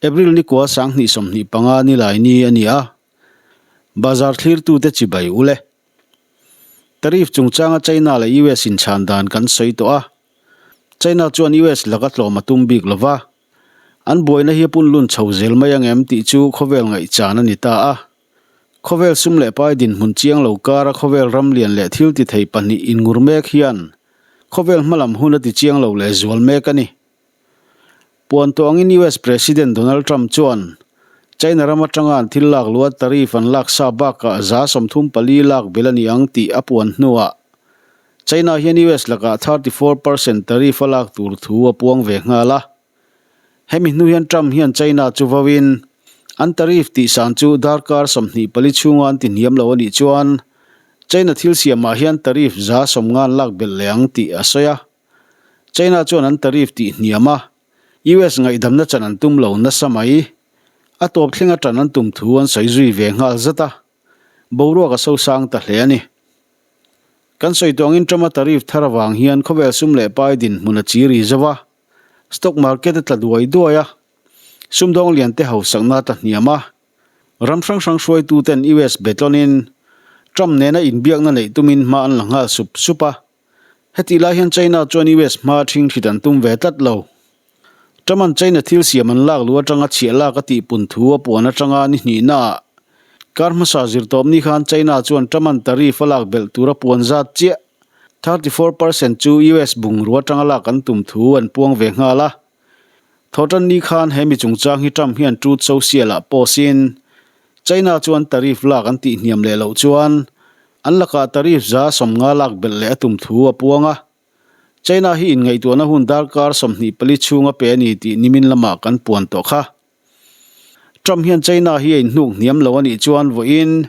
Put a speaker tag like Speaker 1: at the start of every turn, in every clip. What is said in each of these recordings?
Speaker 1: April ni kua 2025 ni lai ni a ni a, Bazar thlirtute chibai u le. Tariff chungchanga China leh US inchhan dan kan sawi tawh a, China chuan US laka tlawm a tum bik lova, an buaina hi a punlun chho zel mai ang em tih chu khawvel ngaihchan a ni ta a. Khawvel sum leh pai dinhmun chiang lo kara khawvel ram lian leh thil ti thei pahnih inngur mek hian khawvel hmalam hun a ti chiang lo leh zual mek a ni. Puan tawh angin US President Donald Trump chuan China ram atanga an thil lak luh a tariff an lak sa bakah 34 lak belh a ni ang tih a puan hnuah China hian US lakah 34% tariff a lak tur thu a puang ve nghal a. Hemi hnu hian Trump hian China chu vauin an tariff tihsan chu darkar 24 chhunga an tihniam lo a nih chuan China thil siamah hian tariff 90 an lak belh leh ang tih a sawi a. China chuan an tariff tih hniam a, US ngaihdamna chan an tum lo nasa mai. A tawp thlenga tan an tum thu an sawi zui ve nghal zat a, boruak a sosang ta hle a ni. Kan sawi tawh angin Trump-a tariff thar avang hian khawvel sum leh pai dinhmun a chi ri zo a, stock market a tla duai duai a, sumdawng lian te hausakna a tla hniam a, ram hrang hrang hruaituten US betlawnin Trump nena inbiakna neih tumin hma an la nghal sup sup a. Hetih lai hian China chuan US hma thing hrit an tum ve tlat lo. Trump-a'n China thil siam an lak luh atanga chhiah lak a tihpun thu a puan atanga ni hnihnaah kar hmasa zirtawp ni khan China chuan Trump-a'n tariff a lak belh tur a puan zat chiah 34% chu US bungrua atanga lak an tum thu an puang ve nghal a. Thawhtan ni khan he mi chungchang hi Trump hian Truth Social-ah post-in China chuan tariff lak an tihhniam leh loh chuan an lakah tariff 50 lak belh leh a tum thu a puang a. China hi inngaihtuahna hun darkar 24 chhung a pe a ni tih nimin lamah kan puan tawh kha. Trump hian China hi a inhnuk hniam lo a nih chuan vawiin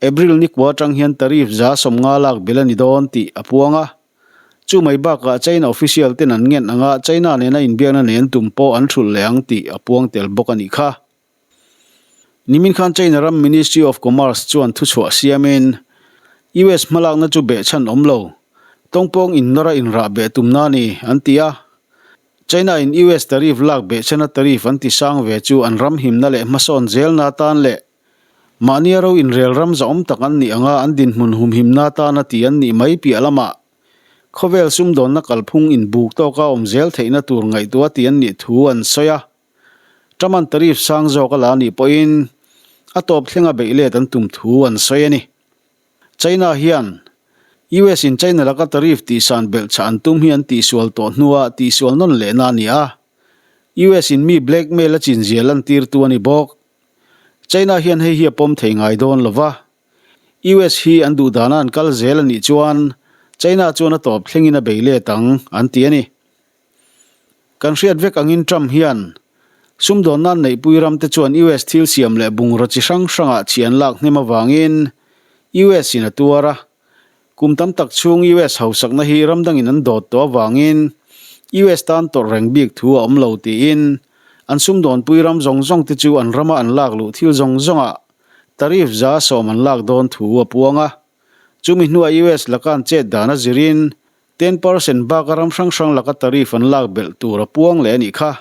Speaker 1: April ni kua atang hian tariff 50 lak belh a ni dawn tih a puang a. Chu mai bakah China official ten an ngen anga China nena inbiakna nei an tum pawh an hrulh leh ang tih a puang tel bawk a nih kha. Nimin khan China ram Ministry of Commerce chuan thuchhuah siamin US hmalakna chu behchhan awm lo, tawngpawng innawra inrah beh tumna a ni, an ti a. China in US tariff lak behchhana tariff an ti sang ve chu an ram himna leh hmasawn zelna atan leh mahnia ro inrel ram zahawm tak an nih anga an dinhmun humhimna atana ti an nih mai piah lamah khawvel sumdawnna kalphung inbuk tawka awm zel theihna tur ngaihtuah ti an nih thu an sawi a. Trump-a'n tariff sang zawk a la anih pawhin a tawp thlenga beih let an tum thu an sawi a ni. China hian US in China laka tariff tihsan belhchhah an tum hi an tihsual tawh hnua tihsual nawn lehna a ni a. US in mi blackmail a chinzia lantirtu a ni bawk. China hian hei hi a pawm thei ngai dawn lo va. US hi an duh dana an kal zel a nih chuan China chuan a tawp thlengin a bei let ang an ti a ni. Kan hriat vek angin Trump hian sumdawnna an neihpui ramte chuan US thil siam leh bungraw chi hrang hrangah chhi an lak hnem avangin US in a tuar a. Kum tam tak chhung US hausakna hi ram dangin an dawt tawh avangin US tan tawrh reng bik thu a awm lo tiin an sumdawnpui ram zawng zawng te chu an rama an lak luh thil zawng zawngah tariff 10% an lak dawn thu a puang a. Chumi hnuah US laka an chet dan a zirin 10% baka ram hrang hrang laka tariff an lak belh tur a puang leh a nih kha.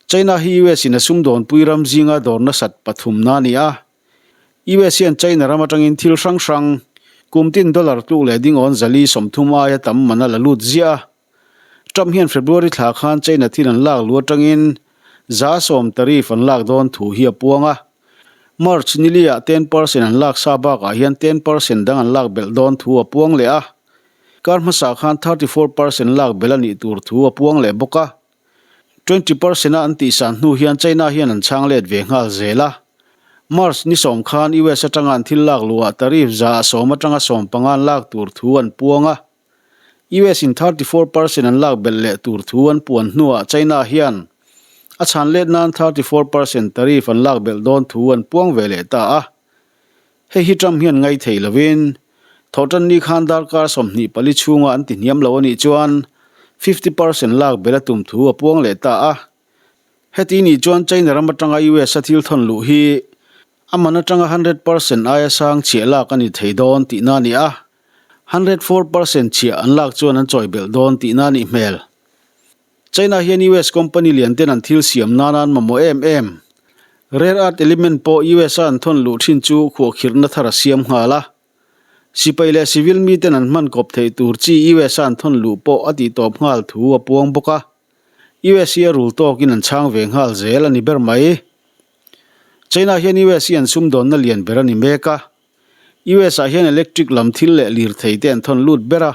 Speaker 1: China hi US in a sumdawnpui ram zinga dawr nasat pathumna a ni a. US hian China ram atangin thil hrang hrang, kum tin dollar tluk leh dingawn 430 aia tam man a la lut ziah a. Trump hian February thla khan China thil an lak lu atangin 10% tariff an lak dawn thu hi a puang a. March niliah 10% an lak sa bakah hian 10% dang an lak belh dawn thu a puang leh a. Kar hmasa khan 34% lak belh a nih tur thu a puang leh bawk a. 20% a an tihsan hnu hian China hian an chhang let ve nghal zel a. March ni sawm khan US atanga an thil lak luhah tariff 10% atanga 15 an lak tur thu an puang a. US in 34% an lak belh leh tur thu an puan hnuah China hian a chhan let nan 34% tariff an lak belh dawn thu an puang ve leh ta a. Hei hi Trump hian ngai thei lovin thawhtan ni khan darkar 24 chhunga an tihniam lo a nih chuan 50% lak belh a tum thu a puang leh ta a. Heti nih chuan China ram atanga US a thil thawn luh hi a man atanga 100% aia sang chhiah lak a ni thei dawn tihna a ni a. 104% chhiah an lak chuan an chawi belh dawn tihna a nih hmel. China hian US company lian ten an thil siam nana an mamawh em em. Rare earth element pawh US a an thawn luh thin chu khuahkhirhna thar a siam nghal a. Sipai leh civil miten an hman kawp theih tur chi US a an thawn luh pawh a tihtawp nghal thu a puang bawk a. US hi a rul tawkin an chhang ve nghal zel a ni ber mai. China hian US hi an sumdawnna lian ber a ni mek a. US ah hian electric lam thil leh lirthei te an thawn lut ber a.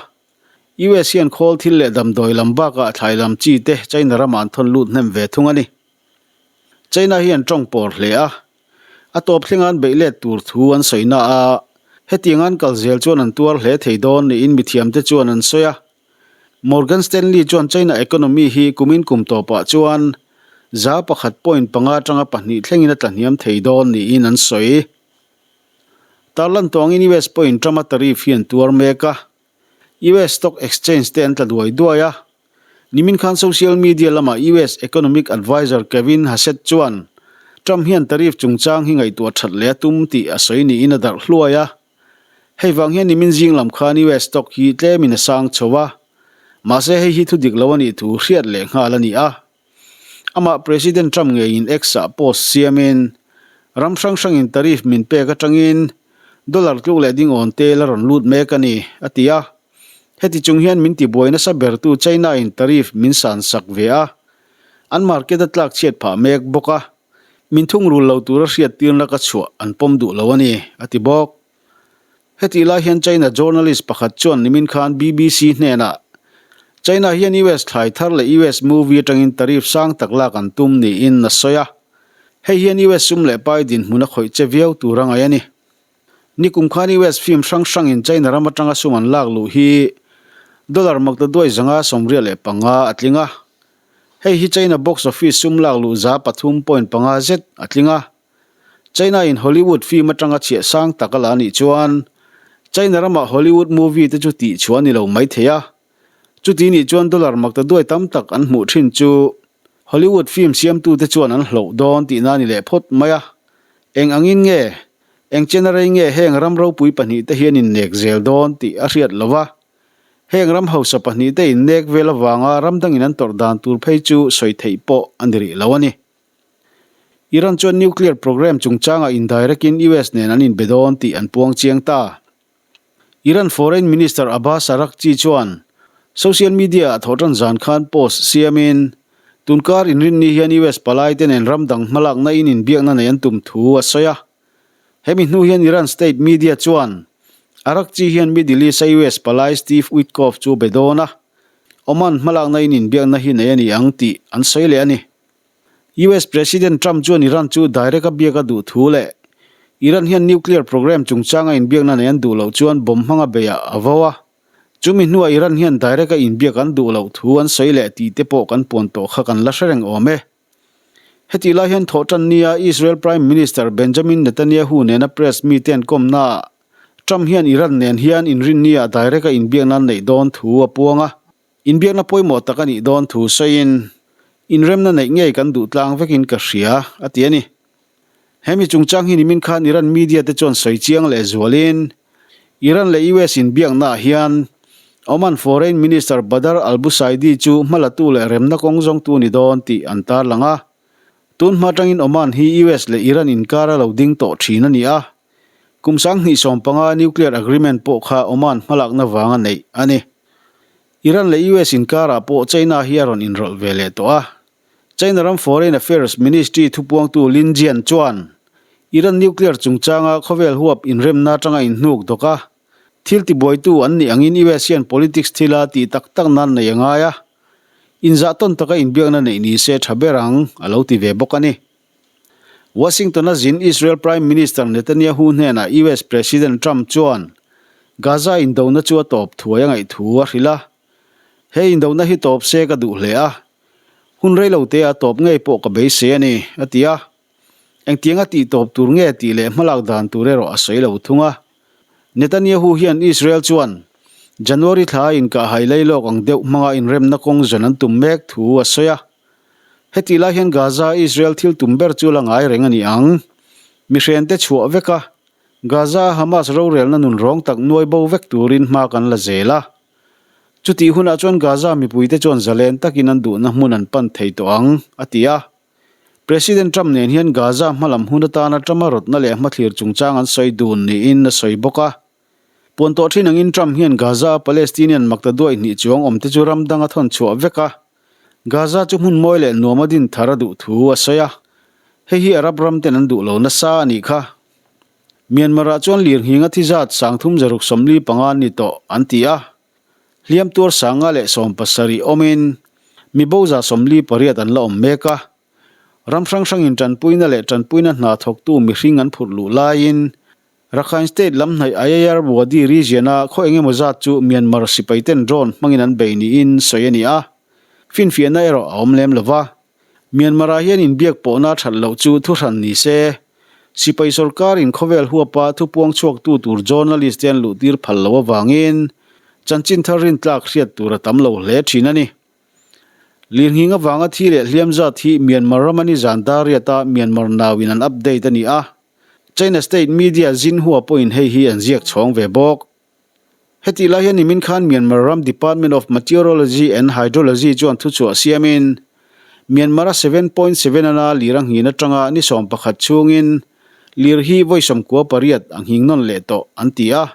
Speaker 1: US hian khawl thil leh damdawi lam bakah thlai lam chi te China ramah an thawn lut hnem ve thung a ni. China hi an tawng pawr hle a. A tawp thleng an beih let tur thu an sawi na a, hetiang an kal zel chuan an tuar hle thei dawn niin mithiamte chuan an sawi a. Morgan Stanley chuan China economy hi kumin kum tawpah chuan 100.5 atanga pahnih thlengin a tlahniam thei dawn niin an sawi. Tarlan tawngin US pawhin Trump-a tariff hi an tuar mek a, US stock exchange te an tla duai duai a. Nimin khan social media lama US economic adviser Kevin Hassett chuan Trump hian tariff chungchang hi ngaihtuah that leh a tum tih a sawi niin a darh hluai a. Hei vang hian nimin zing lam khan US stock hi tlemin a sang chho a, mahse hei hi thu dik lo a nih thu hriat leh nghal a ni a. Amah President Trump ngeiin X-ah post siamin, Ram hrang hrangin tariff min pek atangin dollar tluk leh dingawn te la rawn lut mek a ni, a ti a. Heti chung hian min tibuai nasa bertu China-in tariff min san sak ve a, an market a tlak chhiat phah mek bawk a, min thungrul lo tura hriattirna ka chhuah an pawm duh lo a ni, a ti bawk. Hetih lai hian China journalist pakhat chuan nimin khan BBC hnenah, China hian US thlai thar leh US movie atangin tariff sang tak lak an tum niin a sawi a. Hei hian US sum leh pai dinhmun a khawih che viau tur a ngaih a ni. Nikum khan US film hrang hrangin China ram atanga sum an lak luh hi dollar maktaduai 585 a tling a. Hei hi China box office sum lak luh 3.5 zet a tling a. China in Hollywood film atanga chhiah sang tak a la anih chuan China ramah Hollywood movie te chu tih chhuah a ni lo mai thei a. Chuti nih chuan dollar makta duai tam tak an hmuh thin chu Hollywood film siamtute chuan an hloh dawn tihna a ni leh phawt mai a. Eng angin nge, eng chena rei nge heng ram ropui pahnihte hian innek zel dawn tih a hriat lo va. Heng ram hausa pahnihte innek vel avanga ram dangin an tawrh dan tur phei chu sawi theih pawh a ni rih lo a ni. Iran chuan nuclear program chungchangah indirect-in US nen an inbe dawn tih an puang chiang ta. Iran Foreign Minister Abbas Araghchi chuan social media-ah thawhtan zan khan post siamin, tunkar inrinni hian US palaite nen ram dang hmalakna in inbiakna nei an tum thu a sawi a. Hemi hnu hian Iran state media chuan Araghchi hian Middle East-a US palai Steve Witkoff chu be dawn a, Oman hmalakna in inbiakna hi nei a ni ang tih an sawi leh a ni. US President Trump chuan Iran chu direct a biak a duh thu leh Iran hian nuclear program chungchanga inbiakna nei an duh loh chuan bomb hmanga beiah a vo a. Chumi hnuah Iran hian direct a inbiak an duh loh thu an sawi leh tih te pawh kan puan tawh kha kan la hre reng awm e. Hetih lai hian thawhtan nia Israel Prime Minister Benjamin Netanyahu nena press mite an kawmnaah Trump hian Iran nen hian inrinnia direct a inbiakna an neih dawn thu a puang a. Inbiakna pawimawh tak a nih dawn thu sawiin, Inremna neih ngei kan duh tlang vekin ka hria, a ti a ni. Hemi chungchang hi nimin khan Iran media te chuan sawi chiang leh zualin, Iran leh US inbiaknaah hian Oman Foreign Minister Badr al-Busaidi chu hmalatu leh remna kawng zawngtu ni dawn tih an tarlang a. Tun hma atangin Oman hi US leh Iran inkar a lo ding tawh thin a ni a. Kum 2015 nuclear agreement pawh kha Oman hmalakna vanga neih a ni. Iran leh US inkarah pawh China hi a rawn inrawlh ve leh tawh a. China ram Foreign Affairs Ministry thupuangtu Lin Jian chuan Iran nuclear chungchanga khawvel huap inremna atanga inhnuk dawk a, thil tibuaitu an nih angin US hian politics thila tih tak tak nan nei a ngai a, inzah tawn taka inbiakna neih ni se tha ber ang, a lo ti ve bawk a ni. Washington-a zin Israel Prime Minister Netanyahu hnenah US President Trump chuan Gaza indona chu a tawp thuai a ngaih thu a hrilh a. He indona hi tawp se ka duh hle a, hun reilote a tawp ngei pawh ka beisei a ni, a ti a. Engtianga tih tawp tur nge tih leh hmalak dan tur erawh a sawi lo thung a. Netanyahu hian Israel chuan January thla a inkahhai lailawk ang deuh hmanga inremna kawng zawn an tum mek thu a sawi a. Hetih lai hian Gaza Israel thil tum ber chu la ngai reng a ni ang. Mihrente chhuah vek a, Gaza a Hamas rorelna nun rawng tak nuai bo vek turin hma kan la zel a. Chutih hunah chuan Gaza mipuite chuan zalen takin an duhna hmun an pan thei tawh ang, a ti a. President Trump nen hian Gaza hmalam hun atana Trump-a rawtna leh hmathlir chungchang an sawi dun niin a sawi bawk a. Puan tawh thin angin Trump hian Gaza-a Palestinian makta duai hnih chuang awmte chu ram danga thawn chhuah vek a, Gaza chu hmun mawi leh nuama din thar a duh thu a sawi a. Hei hi Arab ram ten an duh lo nasa a nih kha. Myanmar-ah chuan lirnghinga thi zat 3645 an ni tawh an ti a. Hliam tuar 117 awmin mi bo 48 an la awm mek a. Ram hrang hrangin tanpuina leh tanpuina hna thawktu mihring an phurh luh laiin Rakhine State lam hnaih Ayeyarwady region-a khaw eng emaw zat chu Myanmar sipaiten drone hmangin an bei niin sawi a ni a, finfiahna erawh a awm lem lo va. Myanmar-ah hian inbiak pawhna that loh chu thuhran ni se, sipai sorkarin khawvel huapa thupuang chhuaktu tur journalist te an luhtir phal loh avangin chanchin thar rintlak hriat tur a tam lo hle thin a ni. Lirnghing avanga thi leh hliam zat hi Myanmar rama nizan Dariat-a Myanmar nauin an update a ni a. China state media Xinhua pawhin hei hi an ziak chhawng ve bawk. Hetih lai hian nimin khan Myanmar ram Department of Meteorology and Hydrology chuan thuchhuah siamin Myanmar-a 7.7 ana lir a nghin atanga ni 11 chhungin lir hi vawi 98 a nghing nawn leh tawh an ti a.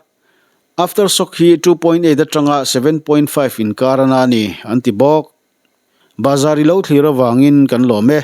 Speaker 1: Aftershock hi 2.8 atanga 7.5 inkar ana a ni an ti bawk. Bazar i lo thlir avangin kan lawm e.